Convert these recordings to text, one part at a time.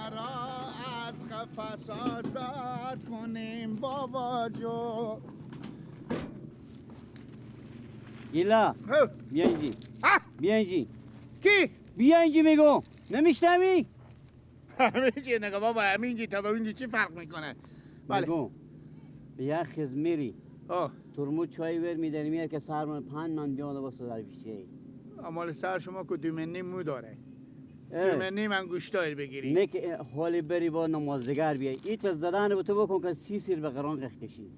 مرا از قفس آزاد کنیم بابا جو. گیلا بیا اینجی. بیا اینجی. کی؟ بیا اینجی میگم. نمیشنوی؟ همینجی نگاه بابا، همینجی تا به اونجی چی فرق میکنه؟ بله میگم بیا خز میری ترمو چای ور میداری میار که سر من 5 من بیانده واسه در پیشه. مال سر شما که 2.5 مو داره. 2.5 من گوشتای بگیری. نه که حالی بری با نمازدگر بیای. این تا زدن به تو بکن که 30 سیر به قران رخ کشی.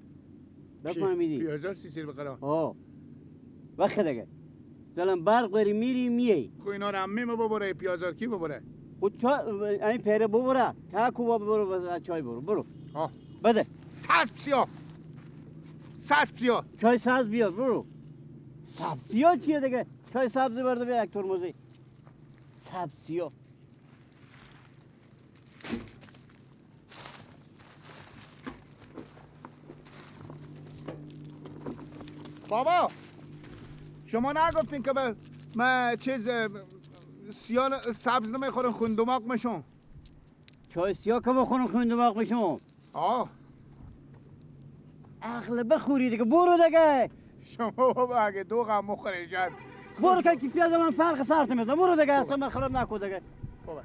بفهمیدی؟ پیازار 30 سیر به قران. وقت دیگه دلم برق بری میری میای. خو اینا رو عمه ما ببره، پیازار کی ببره؟ خود چای این پیره ببره، تا کوبا ببره، چای برو برو. بده. سبز سیاه. سبز سیاه. چای سبز بیار برو. سبز سیاه چیه دیگه؟ چای سبز برده بیا یک ترمزی. سبز سیاه. بابا شما نگفتین که به من چیز سیاه سبز نمیخورم خون دماغ میشم. چای سیاه که بخورم خون دماغ میشم. عقل بخوری دیگه، برو دیگه. شما بابا اگه دو غم بخوری جان برو که پیاز من فرق سرت میزنم. برو دیگه، اصلا من خراب نکن دیگه. بابا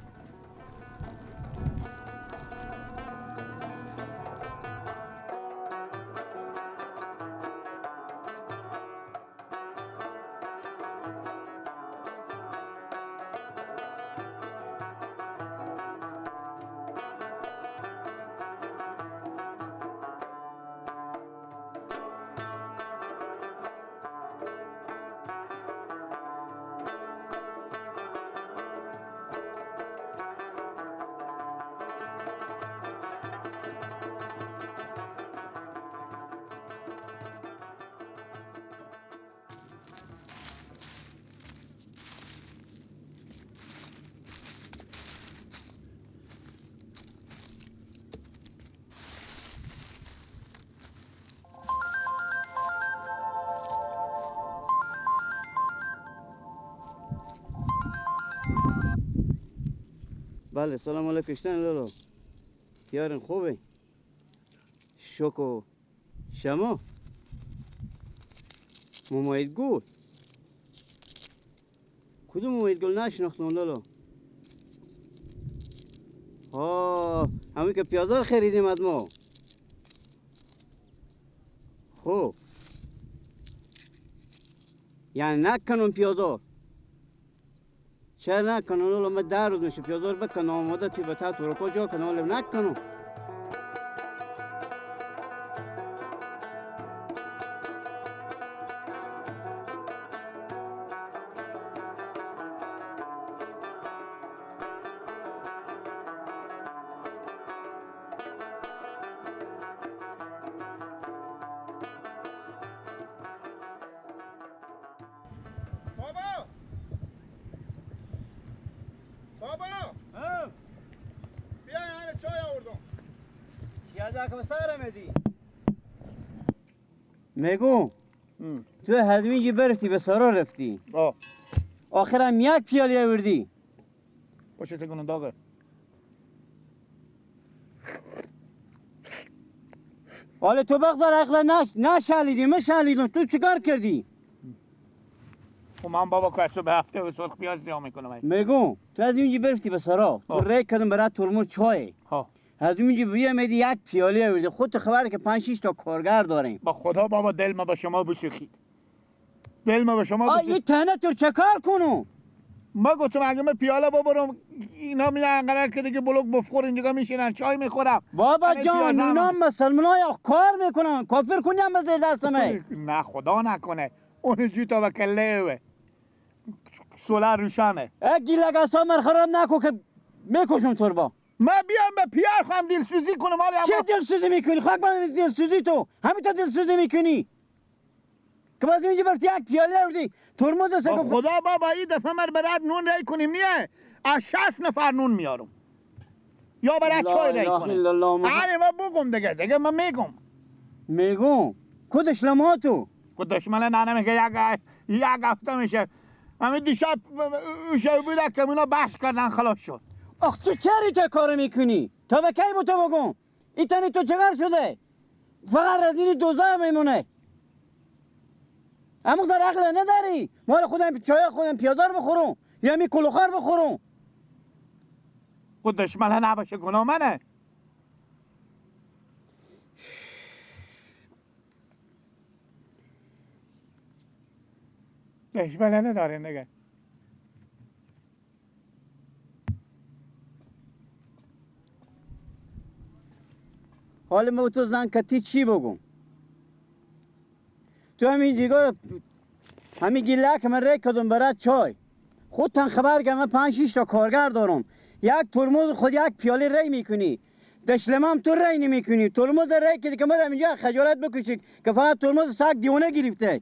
بله سلام علیکم لالا. یارن خوبه؟ شکو شما مماید گل کدوم مماید گل نشناختم لالا. ها همین که پیازار خریدیم از ما. خب یعنی نکنم پیازار. چرا نکنم لالا؟ من 10 روز میشه پیازار بکنم آماده توی به تا تورکا جا کنم نکنم. میگو تو هزمینجی برفتی به سارا رفتی. آخرم یک پیالی آوردی. باشه سگونم داغه. حالا تو بغزار عقل نشالیدی مشالیدم. تو چیکار کردی؟ خب من بابا کچو به هفته و سرخ پیاز زیاد میکنم. میگم تو از اینجا برفتی به سرا، تو ری کردم برات ترمز چای. از اینجا بیامدی یک پیاله آوردی. خودت خبره که 5 6 تا کارگر داریم. با خدا بابا دل ما با شما بسوخید. دل ما با شما بسوخید. این تنه تو چه کار کنم؟ ما گفتم اگه من پیاله ببرم اینا میان انقدر که دیگه بلوک بفخور اینجا میشینن چای میخورم. بابا جان اینا مسلمانای کار میکنن، کافر کنی هم زیر دستمه. نه خدا نکنه. اون جوتا و کله سولار روشنه. گیلگاسا من خراب نکن که میکشم تو با. من بیام به پیار خواهم دلسوزی کنم. چه دلسوزی میکنی؟ خاک من دلسوزی تو همین تو دلسوزی میکنی که باز اینجا برات یک پیاله آوردی ترمز. با خدا بابا این دفعه مر برات نون ری کنیم نیه از 60 نفر نون میارم یا برات چای ری کنیم. آره من بگم دیگه من میگم میگم کدش لما تو کدش من ننه میگه یک هفته میشه. همین دیشب شب بوده که اونا بحث کردن خلاص شد. آخ تو چرا تا کارو میکنی؟ تا به کی با تو بگم؟ این تنی تو چقدر شده؟ فقط رزینی دوزار میمونه. اما در عقل نداری. مال خودم چای خودم پیازار بخورم یا می کلوخار بخورم. خود دشمن نباشه گناه منه. دشمن نداریم دیگه. حالا ما تو زن کتی چی بگم؟ تو همین دیگه همین گیله که من ری کردم برات چای، خودتان خبر که من 5-6 تا کارگر دارم. یک ترمز خود یک پیاله ری میکنی، دشلمم تو ری نمیکنی. ترمز ری کردی که من اینجا خجالت بکشی که فقط ترمز سگ دیوانه گرفته.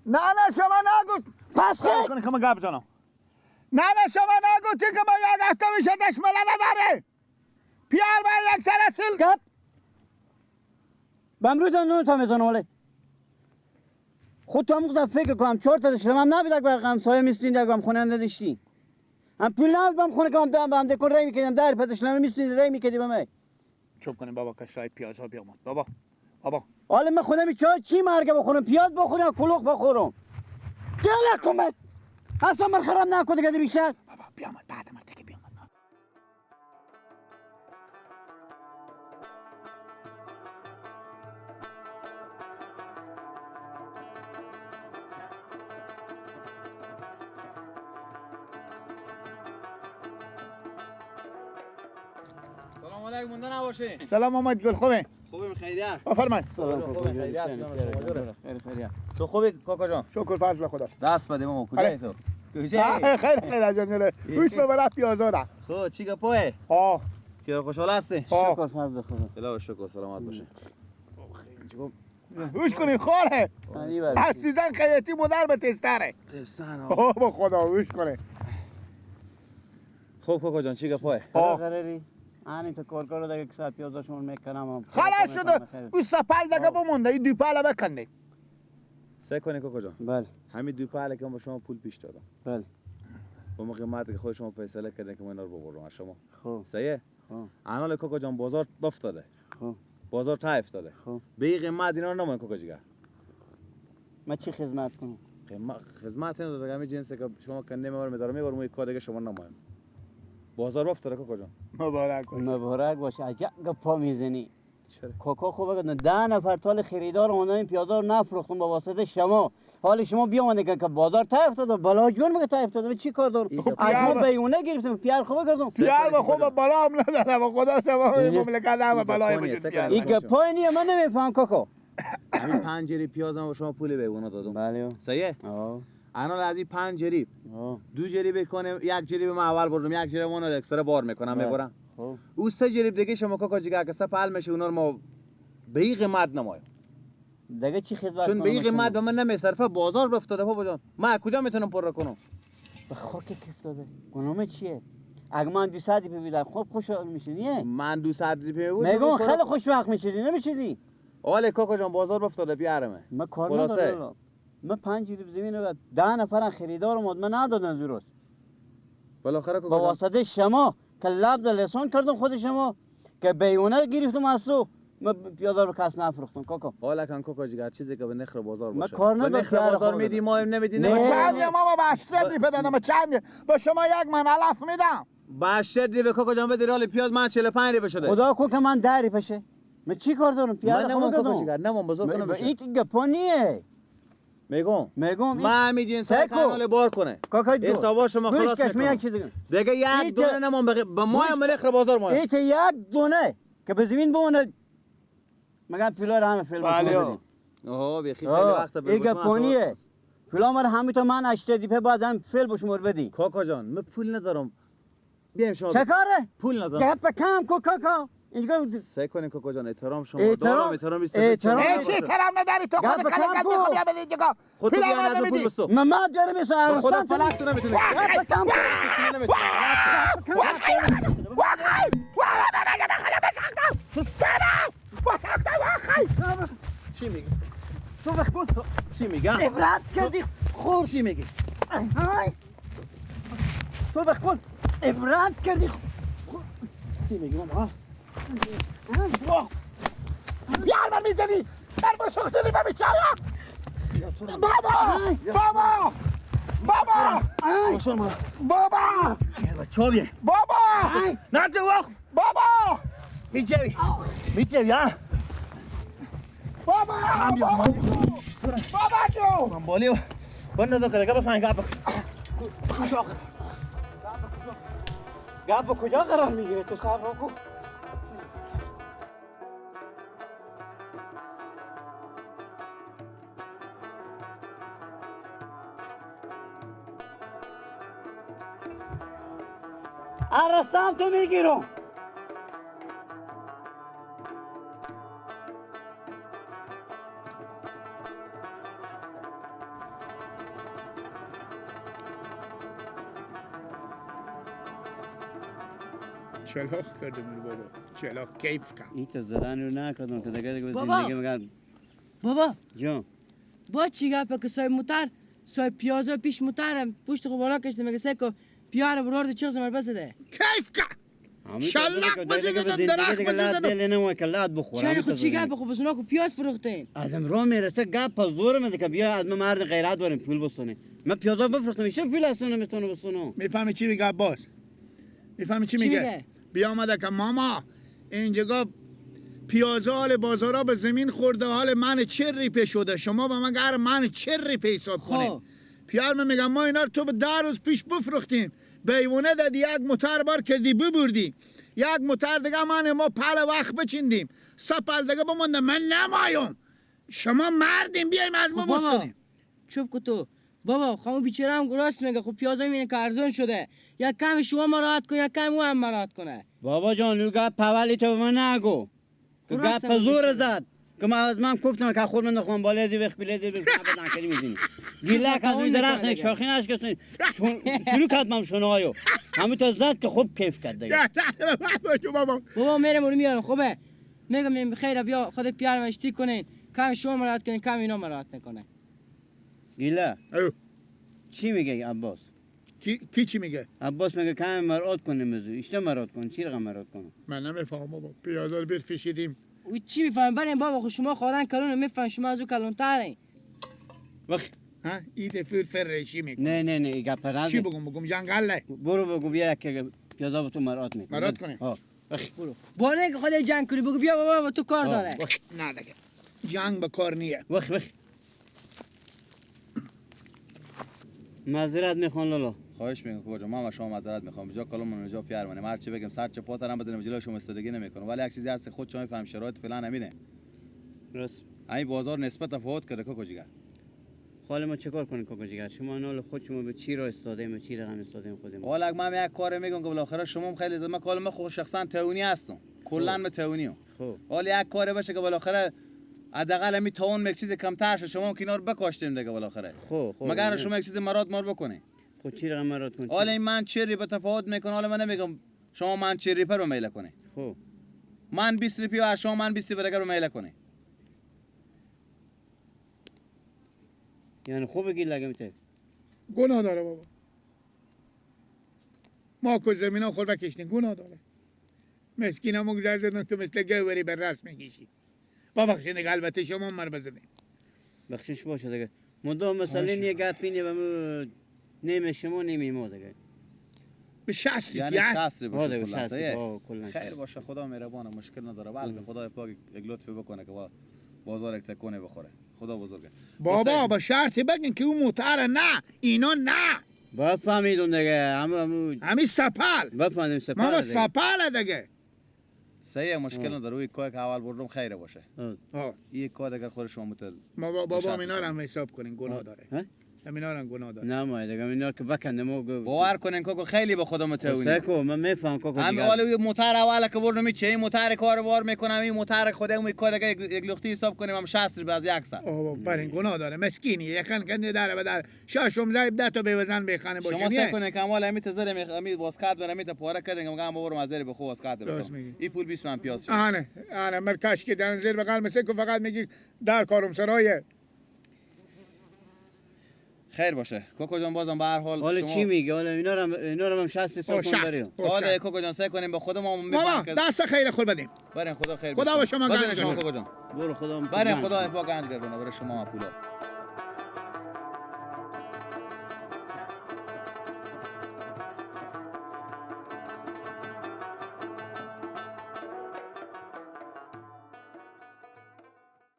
نه نه شما نگو. پس خیلی کنی که من گپ بزنم. نه نه شما نگو که من یک هفته میشه دشمنه نداره. پیار من یک سرسل گپ بمروز هم نون تا میزنم. ولی خود تو هم فکر کنم 4 تا دشلمم نبید که همسایه میستین دیگه هم خونه نداشتی. هم پول نبود خونه که هم دم به هم دکون ری میکردیم در پا دشلمه میستین ری میکردیم همه. چوب کنیم بابا کشای پیاز ها بیامد بابا بابا. حالا من خودم چای چی مرگه بخورم؟ پیاز بخورم یا کلوخ بخورم؟ دل کمک اصلا من خراب نکن دیگه بیشتر. بابا بیامد بعد مرتکه بیامد. سلام علیکم مونده نباشین. سلام آمد گل خوبه؟ خوبیم خیریت. بفرمایید. سلام خوبه خیریت. خیر خیریت. تو خوبی کاکا جان؟ شکر فضل خدا. دست بده ما کجایی تو؟ کجایی؟ خیر خیر از جنگل. هوش ببر پیازا را. خب چی گپوه؟ ها. چرا خوشحال هستی؟ شکر فضل خدا. الهی شکر سلامت باشه. هوش کنی خاله. از سیزن خیاطی مدر به تستره. تستر. ها با خدا هوش کنه. خب کاکا جان چی گپوه؟ قراری آنی تو کارکار رو دیگه کسا پیازاشون میکنم. خلاص شده. او سپل دیگه بمونده این دو پله بکنده. سعی کنی کاکا جان. بله. همین دو پله که من به شما پول پیش دادم. بله. با موقع قیمت که خود شما فیصله کردین که من اینا رو ببرم از شما. خب. صحیح؟ خب. الان کاکا جان بازار افتاده. خب. بازار تا افتاده. خب. به این قیمت اینا رو نمون کاکا جیگر. من چی خدمت کنم؟ خدمت نداره دیگه همین جنسی که شما کنده میبرم میدارم میبرم اون کار دیگه شما نمون. بازار افتاده کاکا جان. مبارک باشه. مبارک باشه. عجب گپا میزنی. چرا؟ کاکا خوبه که 10 نفر تال خریدار اومدن این پیازا رو نفروختم با واسطه شما. حال شما بیامده که بازار تا افتاده بلا جون میگه تا افتاده. چی کار دارم؟ از ما بیونه گرفتم پیار خوبه کردم. پیار خوبه بالا هم نداره با خدا شما مملکت هم بلای وجود بیاره. این گپا نیه من نمیفهم کاکا. همین 5 جریب پیاز هم شما پول بیونه دادم. بله. صحیح؟ الان از این 5 جریب 2 جریب کنه 1 جریب من اول بردم 1 جریب اونو اکسترا بار میکنم میبرم. او 3 جریب دیگه شما کاکا جیگر که سه پل میشه اونا رو ما به این قیمت نمایم. دیگه چی خدمت چون به این قیمت به من نمیصرفه بازار افتاده بابا جان. من کجا میتونم پر کنم؟ به خاک که افتاده. گناه چیه؟ اگه من 200 ریپی بیدم خوب خوشحال میشی نیه؟ من 200 ریپی بود میگم خیلی خوشوقت میشدی نمیشدی؟ آله کاکا جان بازار افتاده بیارمه. من کار ندارم. من 5 جریب زمین رو 10 نفرن خریدار اومد من ندادم درست. بالاخره با واسطه شما که لب لسان کردم خود شما که بیونه رو گرفتم از تو من پیاده رو کس نفروختم کاکا. حالا کن کاکا جیگر چیزی که به نخر بازار باشه. من کار ندارم. به نخر بازار میدی ما هم نمیدی. نه چند ما با 80 ریپه دادم چند با شما یک من علف میدم. با 80 ریپه کاکا جان بده رال پیاز من 45 ریپه شده. خدا کو که من 10 ریپه شه. من چی کار دارم پیاده من کاکا جیگر نمون بزرگ کنم. این گپا نیه. میگم من همین جنس کانال بار کنه حسابا شما خلاص میکنم دیگه یک دونه نمون به ما هم نخر بازار ما ایت یک دونه که به زمین بمونه مگم پیلا رو همه فیلم بله آها بخی خیلی وقت به ایگه پونیه پیلا مر همین تو من 8 دیپه بعد هم فیل بشمر بدی کاکا جان من پول ندارم بیایم شما چه کاره پول ندارم گپ کم کو کاکا اینجا سعی کنین کاکا جان احترام شما دارم احترام چی احترام نداری تو خود کله کردی خب بیا بده اینجا خود تو بیا نمیدی من ما دارم میسم خدا فلک تو نمیتونی گپ کم چی میگی تو بخون تو چی میگم عبرت کردی خور چی میگی تو بخون عبرت کردی چی میگی ماما؟ بیار من میزنی بر بسختنی به بیچاره. بابا بابا بابا بابا چابیه بابا نه تو وقت بابا میجوی میجوی ها بابا بابا جو من بالیو بنده تو که بفهم گپ گپ کجا قرار میگیره تو صبر کن. ارسام تو میگیرم. چلاخ کردم بابا، چلاخ کیف کرد. این تو زدن رو نکردم که دیگه دیگه زندگی میگن. بابا جان با چی گپه که سای موتر سای پیازا پیش موترم پشت خو بالا کشته میگه سکو پیار برارد چیز مر بزده کیف کرد. شلق بزدن درخت بزدن دل نمو که لات بخورم. چرا خود چی گپ خو بزنا کو پیاز فروختین ازم رو میرسه گپ زور میده که بیا از ما مرد غیرت داریم پول بسونه. من پیازا بفروختم میشه پول اصلا نمیتونه بسونه. میفهمی چی میگه عباس؟ میفهمی چی میگه؟ بیا آمده که ماما اینجا پیازا حال بازارا به زمین خورده، حال من چه ریپه شده، شما به من گر من چه ریپه حساب کنید. پیار من میگم ما اینا رو تو به 10 روز پیش بفروختیم، بیونه دادی یک موتر بار کردی ببردی، یک موتر دیگه من ما پل وقت بچیندیم، سه پل دیگه بمونده. من نمایم شما مردیم بیایم از ما بستونیم. چوب کو تو بابا خامو بیچاره هم راست میگه. خب پیازا میبینه که ارزون شده، یک کم شما مراحت کنه یک کم او هم مراحت کنه. بابا جان او گپ اولی تو به من نگو که گپ زور زد که من از من گفتم که خود من نخوام بالای زی بخ بیله زی بخ بدن کردی میزنی گیلک از این درخت یک شاخی نشکستین شروع کردم شنوایو همین تا زد که خوب کیف کرد دیگه. بابا میرم اون میارم خوبه میگم خیر بیا خود پیار مشتی کنین کم شما مراحت کنین کم اینا مراحت نکنه. گیله چی میگه عباس؟ کی چی میگه؟ عباس میگه کم مراد کنیم از ایشتا مراد کن چی رقم مراد کنم؟ من نمیفهمم بابا پیازا رو برفشیدیم. او چی میفهم؟ بریم بابا خب شما خودن کلون میفهم شما از او کلونترین. وخ ها ایده فر فرشی میکنه. نه نه نه گپ راز چی بگم؟ بگم جنگله برو بگو بیا که پیازا به تو مراد میکنه. مراد کنه؟ ها وخ برو با نه که خود جنگ کنی بگو بیا بابا با تو کار داره. نه دیگه جنگ به کار نیه. وخ وخ معذرت میخوام لالا. خواهش میکنم کجا ما شما معذرت میخوام. جا کلام من جا پیار منه هر چی بگم سر چه پاترم بزنم جلوی شما استادگی نمیکنم، ولی یک چیزی هست خود شما میفهم شرایط فعلا همینه. راست این بازار نسبت تفاوت کرده کاکو جیگر. حالا ما چیکار کنیم کاکو جیگر؟ شما نال خود شما به چی را استاده به چی رقم استاده خودمون. والا من یک کار میگم که بالاخره شما خیلی زد. من کلا من خود شخصا تاونی هستم، کلا من تاونیم. خب حالا یک کار باشه که بالاخره حداقل می توان یک چیز کمتر شه شما کنار بکاشتیم دیگه بالاخره. خب خب مگر شما یک چیز مراد مار بکنی. خب چی رقم مراد کنی؟ حالا این من چری به تفاوت میکنه. حالا من نمیگم شما من چری پر رو میله کنی. خب من 20 روپیه و شما من 20 روپیه رو میله کنی. یعنی خوب گیر لگم ته. گناه داره بابا. ما که زمینا خود بکشتیم گناه داره. مسکینم گذر زدن که مثل گوری به رس میکشید. با بخشید دیگه البته شما مر بزنید. بخشش باشه دیگه. مدام مثلا یه گپی نه نیمه شما نیمه ما دیگه. به 60 یعنی 60 باشه کلا. خیر باشه خدا مهربانه مشکل نداره. بلکه خدای پاک یک لطفی بکنه که با بازار یک تکونه بخوره. خدا بزرگه. بابا با شرطی بگین که اون موتر نه اینا نه. بفهمیدون دیگه همین سپل. بفهمیدیم سپل. ماما سپل دیگه. صحیح مشکل نداره. روی کای که اول بردم خیره باشه. این کای دیگر خود شما متل. ما بابا اینا رو هم حساب کنین گناه داره. اینا رو هم گناه داره. نه ما دیگه اینا که بکنه ما باور کنین کاکو خیلی به خدا متونی. سکو من میفهم کاکو. همین حالا موتر اول که بردم چه این موتر کار بار میکنم این موتر خود اون کار دیگه یک لختی حساب کنیم هم 60 روپیه از یک سر. آه برین گناه داره مسکینی یکن کنده داره بدر ششم زایب 10 تا بیوزن بخانه باشه. شما سعی کنین کمال همین تزر همین واسکات برم تا پاره کردن میگم بابا از زیر بخو واسکات بخو. این پول 20 من پیاز شد. آره آره مرکش که دن زیر بغل مسکو فقط میگی در کارم سرایه. خیر باشه کوکو جان، بازم به هر حال حالا چی میگی؟ حالا اینا رو هم 60 حساب کن بریم. حالا کوکو جان سعی کنیم به خودمون بابا دست خیر خود بدیم. برین خدا خیر خدا به شما گنج. شما کوکو جان برو خدا برین خدا پاک گنج گردونه برای شما پولا.